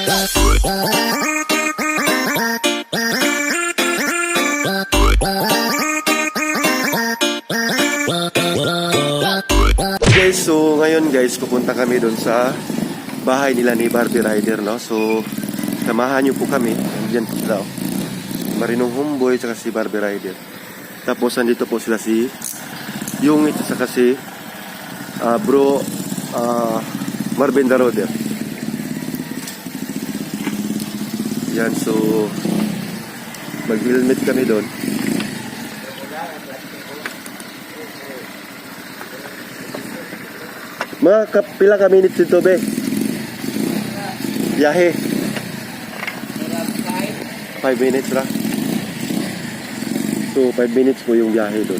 Guys, so ngayon guys, pupunta kami doon sa bahay nila ni Barbie Rider, no? So, samahan niyo po kami. Andiyan po sila, oh. Marinong Homeboy, tsaka si Barbie Rider. Tapos, andito po sila si Yung ito, saka si Bro Marvin Daroder. Yan, so mag-helmet kami doon. Mga kapila ka minutes dito, be? Biyahe. 5 minutes ra. So, 5 minutes po yung biyahe doon.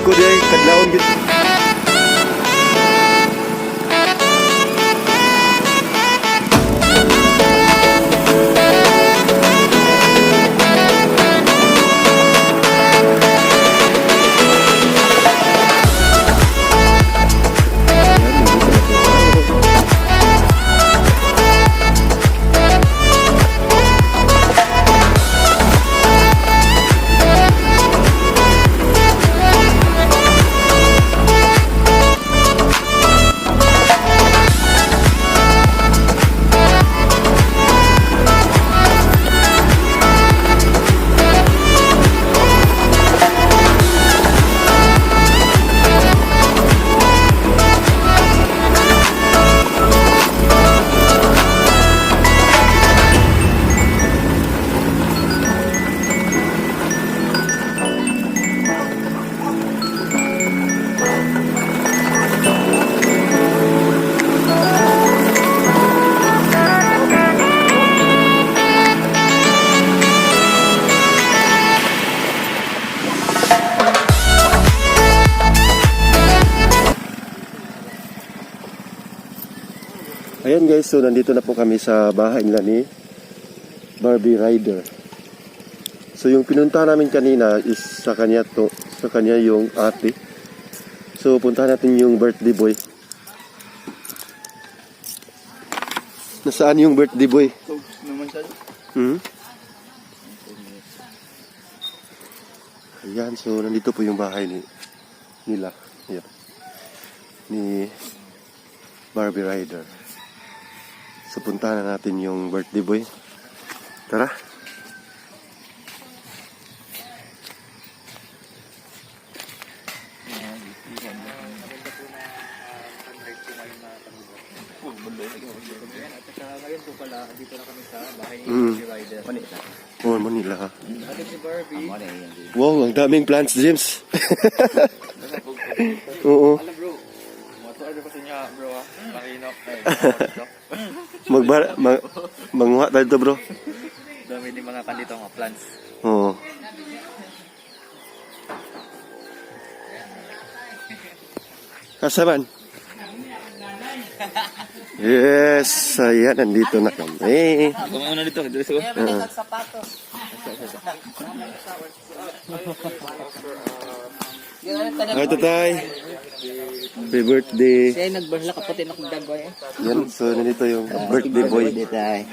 Ako di ay kadlawon gid. Ayan, nandito na po tayo. Ayan guys, so nandito na po kami sa bahay nila ni Barbie Rider. So yung pinunta namin kanina is sa kanya to, sa kanya yung ate. So puntahan natin yung birthday boy. Nasaan yung birthday boy? Naman siya. Hmm? Ayan, so nandito po yung bahay ni nila. Ayan. Ni Barbie Rider. So puntahan na natin yung birthday boy. Tara. At saka ngayon po pala, dito na kami sa bahay ni Barbie Rider. Manila. Oh, Manila. Atin si Barbie. Wow, ang daming plants, James. Oo. Alam bro, matuwa ko sa inyo bro ah. Marinok. Ay, Magbar manguha tayo to, bro. Dami din mga kan dito, mga plants. Oo. Asa man? Yes, ayan, nandito na kami. Kumauna dito, dito ko. Hi, Tatay. Happy birthday. Siya nagbarla kaputi na kong dagoy eh. Yan, so nandito yung birthday boy. Tay.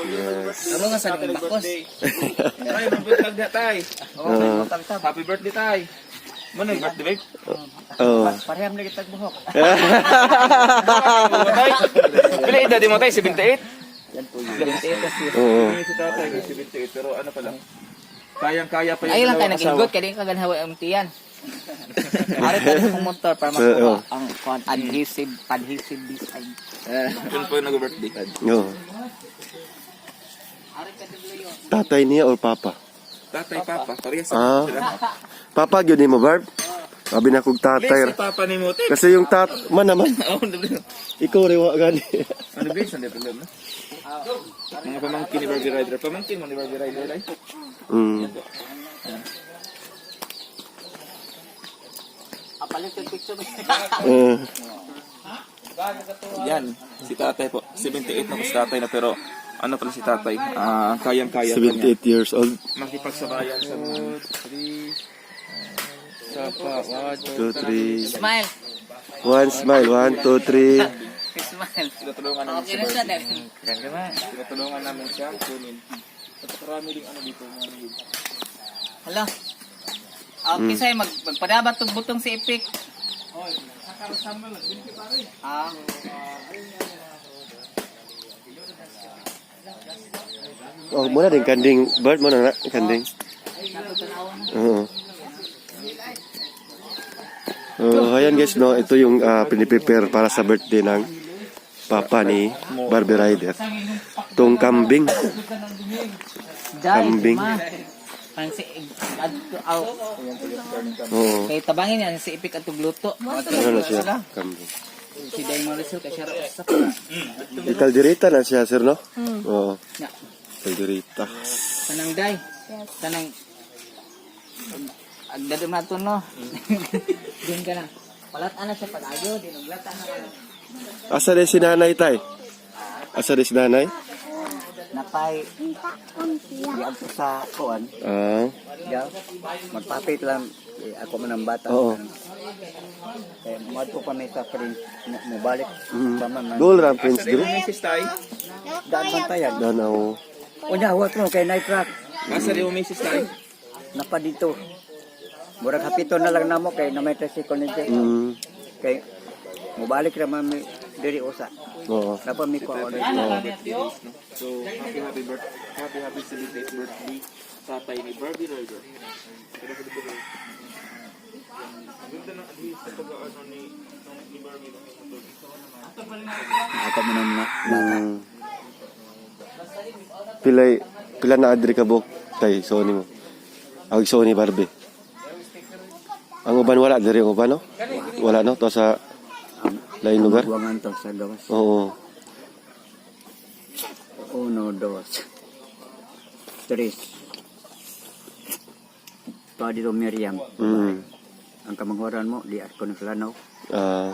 Yes. Ano nga sa nang bakos? Tay, mabuntag na tay. Oo. Happy birthday, tay. Mo na birthday, babe? Oh. Pareham na kitag buhok. Tay. Pila edad mo, tay? 78? Oo. Si tatay, 78, pero ano pa lang. Kayang-kaya pa yung Ay lang kay dalawang asawa. nag-ingot kay di ka ganhawa ang tiyan. Ari tayo kong motor para makuha Oo. ang kon adhesive adhesive design. Yun po yung nag-birthday. Oo. Tatay niya or papa? Tatay, papa. Parehas Ah. sila. Papa, gyud ni mo, Barb? Sabi na kong tatay. Si papa ni mo, tay. Kasi yung tat... Man naman. Oo, ano Ikaw rewa gani. Ano ba yun? Sandali, problema. Mga pamangkin ni Barbie Rider. Pamangkin mo ni Barbie Rider, ay. Apalit yung picture. Yan, si tatay po. 78 na po si tatay na pero ano pala si tatay? Ah, kayang-kaya pa niya. 78 years old. Makipagsabayan sa mga... 2, 3. Smile. One smile. 1, 2, 3. Smile. Tinutulungan namin Okay na siya dahil. Tinutulungan namin siya kunin. Napakarami ding ano dito, mga niyog. Hello. Okay, say magpadabat tug butong si Epic. Ah. Oh, muna din kanding. Bird mo na na. Kanding. Oo. Oh, ayan guys, no, ito yung piniprepare para sa birthday ng papa ni Barbie Rider. Itong kambing. Jai, Kambing. ma. Ang si adto aw. Oo. Kay tabangin yan si Epic adto gluto. Ano na siya? Kambing. Si Day Marisol kay siya ra usa. Ikalderita na siya, sir, no? Oo. Na, Kalderita. kanang Day. Kanang agdadum na to no. Din ka na. Palat ana siya pag-ayo, dinuglata na ka. Asa din si nanay, tay? Asa din si nanay? Napay diadto sa kuan Ah, ya magpapit lang eh, ako man ang bata. Oo. Kaya moadto kami sa Prince mobalik sama man. Dool ra ang Prince Group. Misis tay? Daan bantayan. Danaw. Unya wa ko kay night truck Asa rin mo misis tay? napa dito. Murag hapito na lang namo kay na may tricycle ni Jay. Kay mobalik ra man mi diri usa. Oo. Napa mi ko So, happy happy birthday. Happy happy 78th birthday tatay ni Barbie Rider. Ang ganda ng adhis sa pag-ano ni Barbie ng motor. Ako man ang Pilay, pila na adri ka buk tay Sony mo. Ang Sony Barbie. Ang uban wala diri ang uban no? Wala no to sa lain lugar. buwangan to sa gawas. Oo. Uno, dos, tres. Pa dito Miriam. Ang kamanghuran mo, di ako ng klanaw. Ah,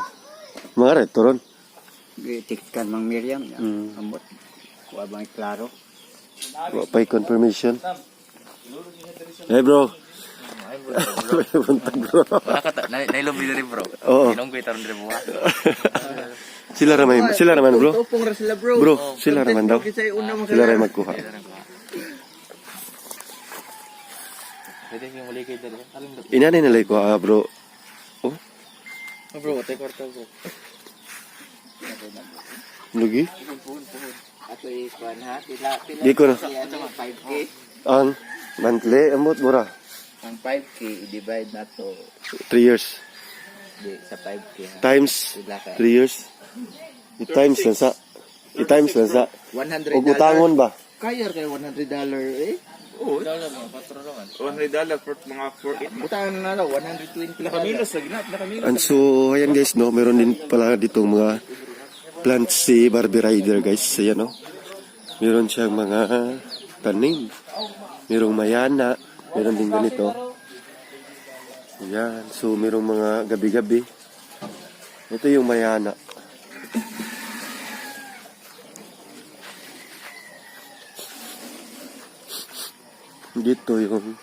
mga reto ron. Gitikkan mang Miriam. Amot. Kuha bang klaro. Wa pa'y confirmation. Hey bro. Buntag bro. Wala ka ta, nailom diri bro. Oo. Inong ko taron diri buha. Sila ra may sila ra man bro. Tupong ra sila bro. Bro, sila ra man daw. Sila ra may magkuha. Pwede kay muli kay diri. Alin ba? Inani nila ko ah, bro. Oh, Oh, bro, take kwarta bro. lugi. Ato i-kuan ha, pila pila. Di ko na. Siya ano, 5K. Ang monthly amot mura. Ang 5K i-divide na to 3 years. di sa 5K ha. Times Pila ka. 3 years. I-times lang sa. I-times lang sa. $100. Og utangon ba? Kaya kay $100 eh. Oo. $100 for mga 4 8. Butangan na lang 120. Pila ka milos lagi na, pila ka milos. And so, ayan guys, no, meron din pala ditong mga plants si Barbie Rider, guys. Ayan, oh. Meron siyang mga tanim. Merong mayana. Meron din ganito. Ayan. So, merong mga gabi-gabi. Ito yung mayana. Dito yung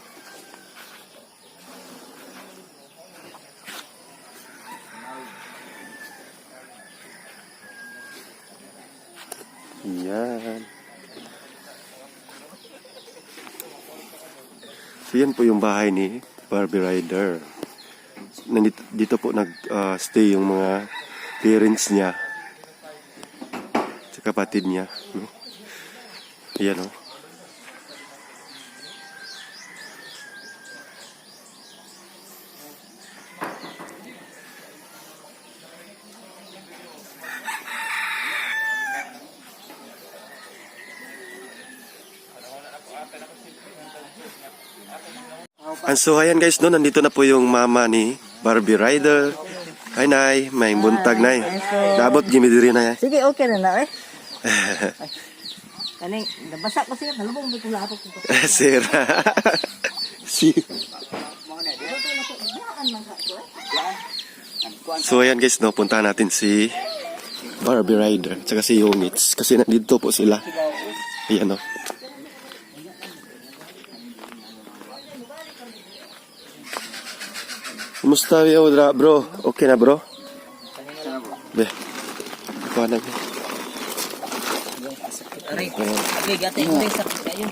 Yan. So yan po yung bahay ni Barbie Rider. Nandito, dito po nag-stay yung mga parents niya. Sa kapatid niya. No? Ayan o. And so ayan guys, no, nandito na po yung mama ni Barbie Rider. Hi nay, may buntag nay. Dabot gimi diri na. Sige, okay na na eh. Kaning nabasa ko siya, nalubong ko lapok ko. Sir. Si. So ayan guys, no, puntahan natin si Barbie Rider tsaka si Yongits kasi nandito po sila. Ayan no. Kumusta yo bro? Okay na bro? Be. Kuha na niya. Aray. Okay, gati ko sakit kayo.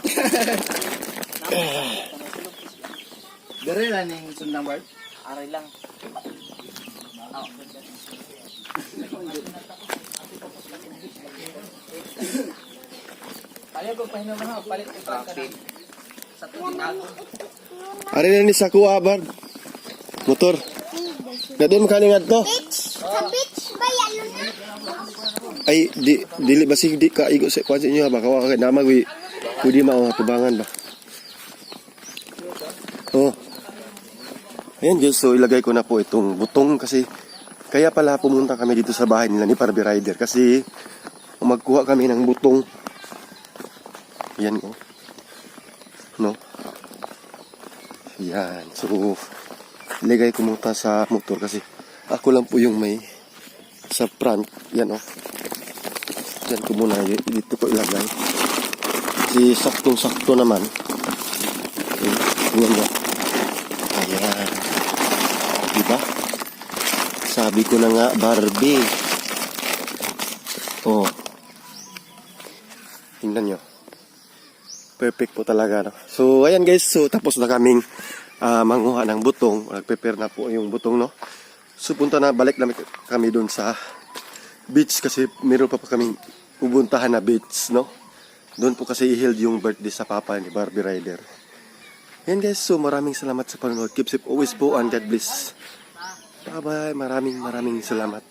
Dere lang ning sundang bar. Aray lang. Palit ko pahinom ha, palit ko pa sa tubig. Ari na ni sa kuha bar. Motor. Na doon makaling adto. Beach? Sa beach ba yalo na? Ay di dili basig di ka igo sa kuan sa inyo ha baka wa kay namag wi pwede mao tubangan ba. Oh. Ayan guys, so ilagay ko na po itong butong kasi kaya pala pumunta kami dito sa bahay nila ni Barbie Rider kasi magkuha kami ng butong. Ayan oh. No? Ayan. So, ilagay ko muna sa motor kasi ako lang po yung may sa front. Yan oh. Diyan ko muna, dito ko ilagay. Kasi saktong-sakto naman. Okay, tingnan nyo. Ayan. Diba? Sabi ko na nga, Barbie. Oh. Tingnan nyo. Perfect po talaga. No? So, ayan guys. So, tapos na kaming manguha ng butong. Nag-prepare na po yung butong, no? So, punta na, balik na kami dun sa beach kasi meron pa kaming pupuntahan na beach, no? Doon po kasi i-held yung birthday sa papa ni Barbie Rider. Ayan guys, so maraming salamat sa panonood. Keep safe always po and God bless. Bye-bye. Maraming maraming salamat.